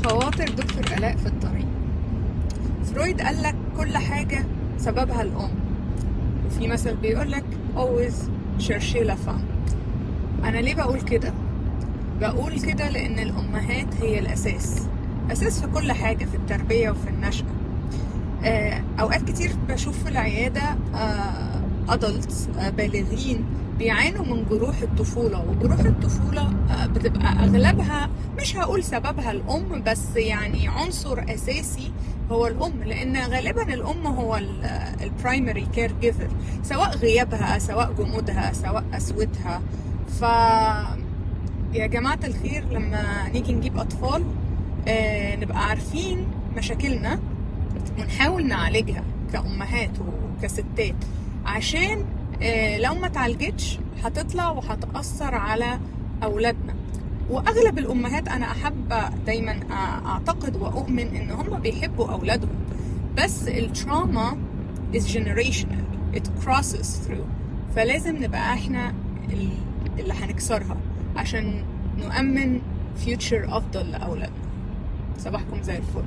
خواطر دكتور آلاء في الطريق. فرويد قال لك كل حاجة سببها الأم، وفي مثل بيقول لك always cherchez la femme. أنا ليه بقول كده؟ بقول كده لأن الأمهات هي الأساس، أساس في كل حاجة، في التربية وفي النشأة. أوقات كتير بشوف في العيادة adults، بالغين بيعانوا من جروح الطفولة، وجروح الطفولة بتبقى أغلبها، مش هقول سببها الأم، بس يعني عنصر أساسي هو الأم، لأن غالبا الأم هو ال primary caregiver، سواء غيابها، سواء جمودها، سواء قسوتها. ف يا جماعة الخير، لما نيجي نجيب أطفال نبقى عارفين مشاكلنا ونحاول نعالجها كأمهات وكستات، عشان لو ما تعالجتش هتطلع وهتأثر على أولادنا. وأغلب الأمهات، أنا أحب دايما أعتقد وأؤمن إن هم بيحبوا أولادهم، بس ال trauma is generational، it crosses through، فلازم نبقى احنا اللي هنكسرها عشان نؤمن future أفضل لأولادنا. صباحكم زي الفل.